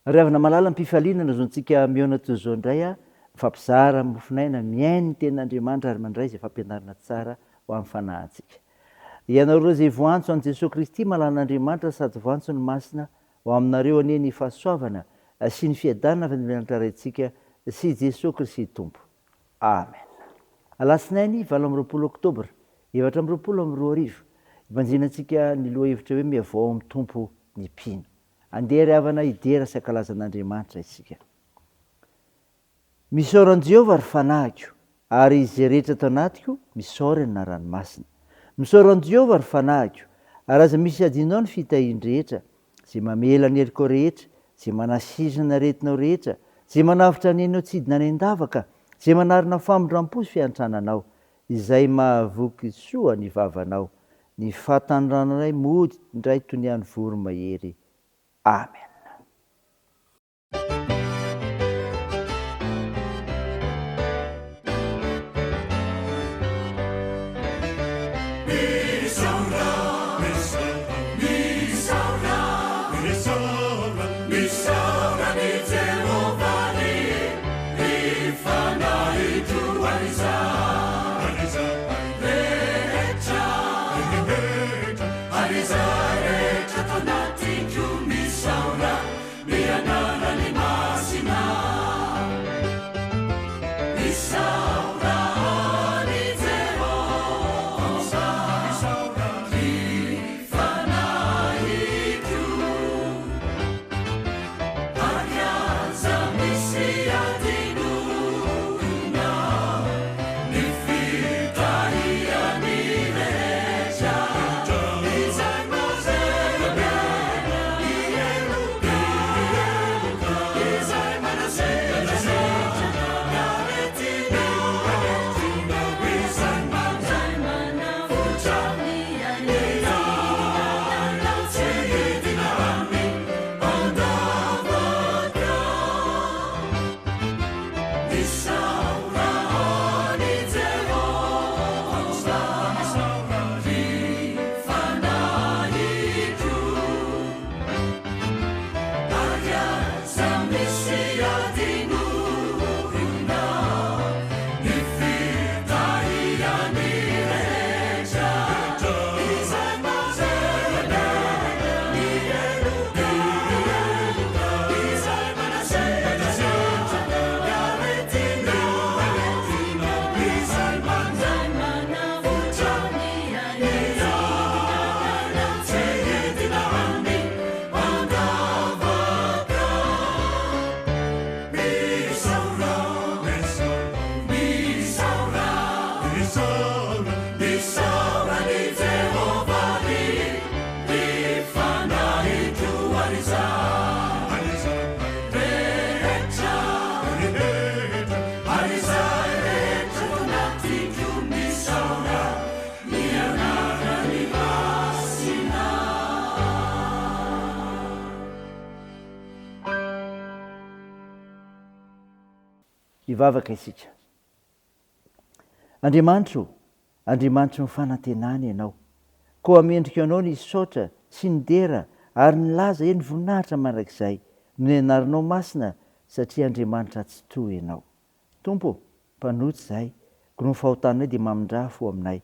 Ry havana malala, am-pifaliana no azontsika mihaona toy izao indray, mifampizara mofon'aina, mihaino ny tenin'Andriamanitra ary mandray izay fampianarana tsara ho amin'ny fanahintsika. Ianareo izay voantso an'i Jesoa Kristy malalan'Andriamanitra sady voantso ny Masina, ho aminareo anie ny fahasoavana sy ny fiadanana avy any Andriamanitra Raintsika sy Jesoa Kristy Tompo. Amen. Alatsinainy 28 Oktobra 2024, ibanjinantsika ny lohahevitra hoe Mihavao amin'ny Tompo ny mpino. Andeha ry havana hidera sy hankalaza an'Andriamanitra isika. Misaora an'i Jehovah, ry fanahiko, ary izay rehetra ato anatiko, misaora ny anarany masina. Misaora an'i Jehovah, ry fanahiko, ary aza misy adinonao ny fitahiany rehetra, izay mamela ny helikao rehetra, izay manasitrana ny aretinao rehetra, izay manavotra ny ainao tsy hidina any an-davaka, izay manarina famindram-po sy fiantrana anao, izay mahavoky soa ny vavanao, ny fahatanorananay mody indray toy ny an'ny voromahery. Amen. Hivavaka isika. Andriamanitra o, Andriamanitry ny fanantenana Ianao. Koa mendrika Anao ny hisaotra sy ny dera ary ny laza eny voninahitra mandrakizay noho ny anaranao masina satria Andriamanitra Tsitoha Ianao. Tompo ô, mpanoto izahay, koa noho ny fahotanay dia mamindrà fo aminay.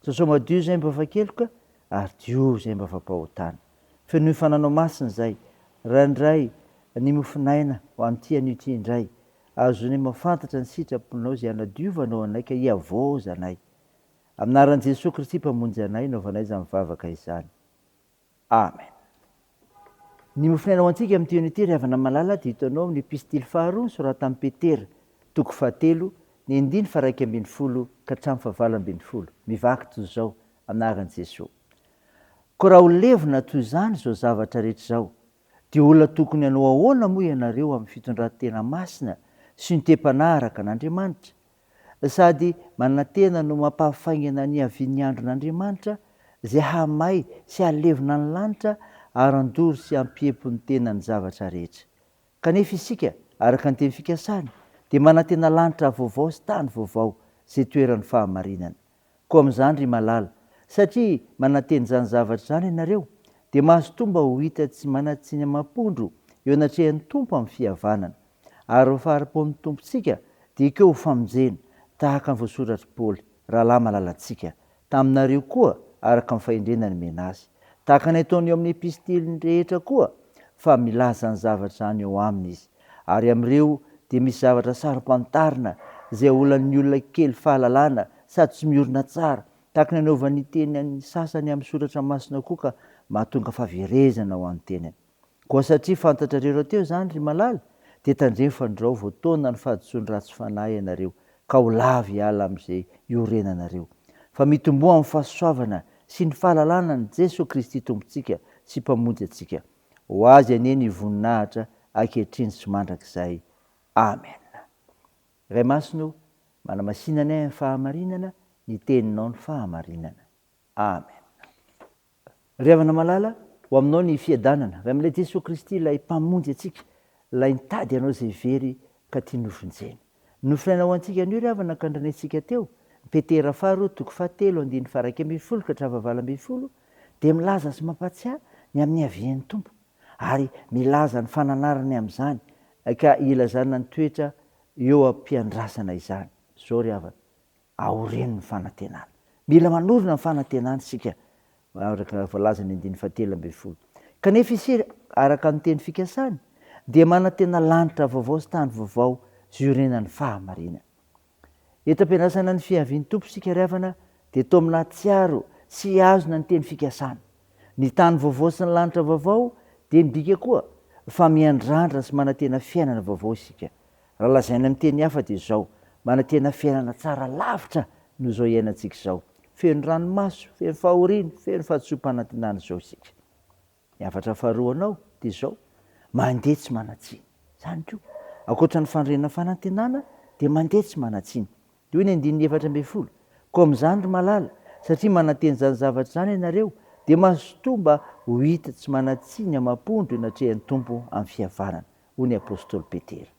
Sasao madio izay mba afa-keloka ary diovy izay mba afa-pahotana. Fenoy fananao masina izay, randray ny mofon'aina ho amin'ity anio ity indray, Azonay mahafantatra ny sitraponao izay hanadiovanao anay ka hihavaozanay. Amin'ny anaran'i Jesoa Kristy Mpamonjy anay no anaovanay izany vavaka izany. Amen. Ny mofon'aina ho antsika amin'ity anio ity ry havana malala dia hitanao amin'ny epistily faharoa nosoratan'i Petera, toko fahatelo, ny andiny faha-11 ka hatramin'ny faha-18. Mivaky toy izao, amin'ny anaran'i Jesoa. Koa raha ho levona toy izany izao zavatra rehetra izao, Dia olona tokony hanao ahoana moa ianareo amin'ny fitondran-tena masina sy ny toe-panahy araka an'Andriamanitra? Sady manantena no mampahafaingana ny hiavian'ny andron'Andriamanitra, izay hahamay sy hahalevona ny lanitra ary handoro sy hampiempo ny tenany zavatra rehetra. Kanefa isika, araka ny teny fikasany, dia manantena lanitra vaovao sy tany vaovao, izay toeran'ny fahamarinana. Koa amin'izany, ry malala, satria manantena izany zavatra izany ianareo, dia mazotoa mba ho hita tsy manan-tsiny amam-pondro eo anatrehan'ny Tompo amin'ny fihavanana. Ary ny fahari-pon'ny Tompontsika dia ekeo ho famonjena, tahaka ny voasoratr'i Paoly, rahalahy malalantsika, taminareo koa, araka ny fahendrena nomena azy. Tahaka ny ataony eo amin'ny epistiliny rehetra koa, fa milaza ny zavatra izany eo aminy izy. Ary amin'ireo dia misy zavatra saro-pantarina izay olan'ny olona kely fahalalana sady tsy miorina tsara, tahaka ny anaovan'ny teny ny sasany amin'ny soratra masina koa ka mahatonga fahaverezana ho an'ny tenany. Koa satria fantatrareo rahateo izany, ry malala, dia tandremo fandrao voataona ny fahadisoan'ny ratsy fanahy ianareo, ka ho lavo hiala amin'izay iorenanareo. Fa mitomboa amin'ny fahasoavana sy ny fahalalana an'i Jesoa Kristy Tompontsika sy Mpamonjy antsika. Ho Azy anie ny voninahitra ankehitriny sy mandrakizay. Amena. Ray Masina o, manamasina anay amin'ny fahamarinana, ny Teninao ny fahamarinana. Amena. Ry havana malala, ho aminao ny fiadanana avy amin'ilay Jesoa Kristy ilay Mpamonjy antsika, ilay nitady anao izay very ka tiany hovonjena. Nofinaina ho antsika anio ry havana ka ndranesintsika teo, ny Petera faharoa toko fahatelo andininy faha 11 ka hatramin'ny faha 18 dia milaza sy mampahatsiahy ny amin'ny havian'ny Tompo ary milaza ny fananarany amin'izany ka ilazana ny toetra eo am-piandrasana izany. Izao ry havana, aorian'ny fanantenana. Mila manorina ny fanantenana isika, araka ny voalazan'ny andininy fahatelo ambin'ny folo. Kanefa isika, araka ny teny fikasany, dia manantena lanitra vaovao sy tany vaovao izay iorenan'ny fahamarinana. Eto am-piandrasana ny fiavian'ny Tompo isika ry havana, dia toa minatsiaro sy hihazona ny teny fikasana. Ny tany vaovao sy ny lanitra vaovao dia midika koa fa miandrandra sy manantena fiainana vaovao isika. Raha lazaina amin'ny teny hafa dia izao, manantena fiainana tsara lavitra noho izao iainantsika izao. Feno ranomaso, feno fahoriana, feno fahadisoam-panantenana izao isika. Ny hafatra faharoa anao dia izao, mandeha tsy manan-tsiny. Izany koa, ankoatra ny fanorenana fanantenana dia mandeha tsy manan-tsiny. Dia hoy ny andininy 14, Koa amin'izany, ry malala, satria manantena izany zavatra izany ianareo, dia mazotoa mba ho hita tsy manan-tsiny amam-pondro eo anatrehan'ny Tompo amin'ny fihavanana, hoy ny apostoly Petera.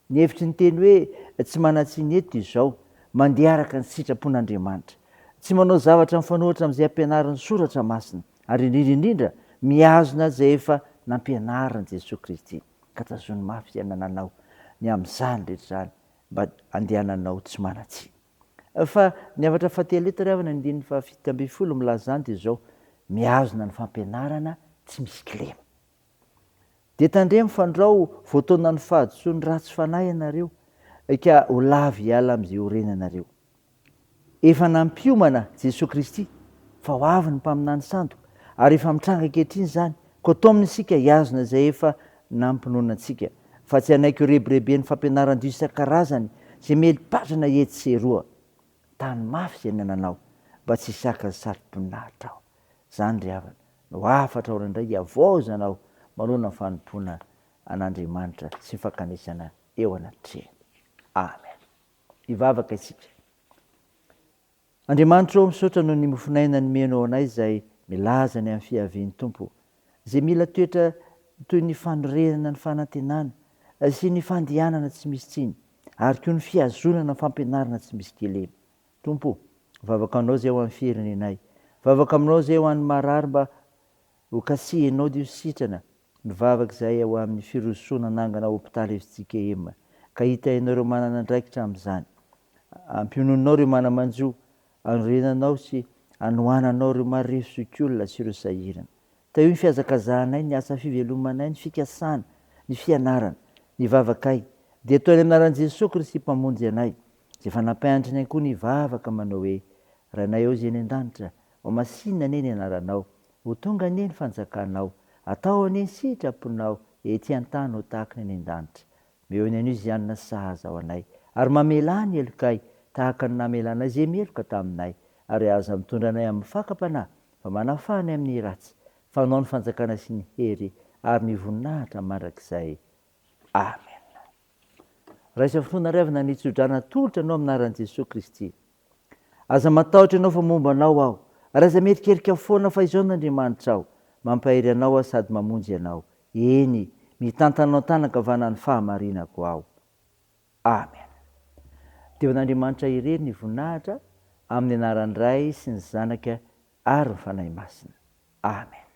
Ny hevitry ny teny hoe tsy manan-tsiny eto dia izao, mandeha araka ny sitrapon'Andriamanitra. Tsy manao zavatra mifanohitra amin'izay ampianarin'ny Soratra Masina, ary indrindra indrindra, mihazona izay efa nampianarin'i Jesoa Kristy. Ka tazony mafy izay anananao ny amin'izany rehetra izany, mba handehananao tsy manan-tsiny. Fa ny hafatra fahatelo eto ry havana, ny andininy faha-17 milaza izany dia izao, mihazona ny fampianarana tsy misy kilema. Dia tandremo fandrao voataonan'ny fahadisoan'ny ratsy fanahy ianareo, ka ho lavo hiala amin'izay iorenanareo. Efa nampiomana Jesoa Kristy fa ho avy ny mpaminany sandoka, ary efa mitranga ankehitriny izany, koa taomina isika hihazona izay efa nampinoana antsika, fa tsy hanaiky ho rebireben'ny fampianaran-diso isan-karazany izay mieli-patrana etsy sy eroa. Tany mafy izay nananao, mba tsy hisaka ny satroboninahitra aho. Izany ry havana, no hafatra ao indray hihavaozana aho manoloana ny fanompoana an'Andriamanitra sy ny fankanesana eo anatrehany. Amen. Hivavaka isika. Andriamanitra ô, misaotra noho ny mofon'aina nomenao anay izay milaza ny amin'ny fiavian'ny Tompo, izay mila toetra toy ny fanorenana ny fanantenana sy ny fandehanana tsy misy tsiny ary koa ny fihazonana ny fampianarana tsy misy kilema. Tompo o, mivavaka aminao izay ho an'ny firenenay. Mivavaka aminao izay ho an'ny marary mba ho kasihinao dia ho sitrana. Mivavaka izahay ho amin'ny firosoana hanangana hopitaly fjkm ka hitahinao ireo manana andraikitra amin'izany. Ampiononao ireo mana-manjo, anorenanao sy anohananao ireo marefo zokiolona sy ireo sahirana. Tahio ny fihazakazahanay, ny asa fivelomanay, ny fikasana, ny fianarana, ny vavakay. Dia ataony amin'ny anaran'i Jesoa Kristy Mpamonjy anay, izay efa nampianatrinay koa ny hivavaka manao hoe, Rainay ao izay any an-danitra, ho masinina anie ny anaranao, ho tonga anie ny fanjakanao, atao anie ny sitraponao ety an-tany ho tahaka ny any an-danitra. Omeo ny anio izay hanina sahaza ho anay, ary mamelà ny helokay, tahaka ny namelanay izay meloka taminay, ary aza mitondra anay amin'ny fakam-panahy, fa manafaha anay amin'ny ratsy, fa Anao ny fanjakana sy ny hery ary ny voninahitra mandrakizay. Amena. Raiso amin'ny finoana ry havana ny tsodrano atolotra anao amin'ny anaran'i Jesoa Kristy. Aza matahotra ianao fa momba anao Aho, ary aza mierikerika foana fa izao no Andriamanitrao, mampahery anao Aho sady mamonjy anao, eny, mitantana anao an-tanan-kavanan'ny fahamarinako Aho. Amen. Dia ho an'Andriamanitra irery ny voninahitra, amin'ny anaran'ny Ray sy ny Zanaka ary ny Fanahy Masina. Amen.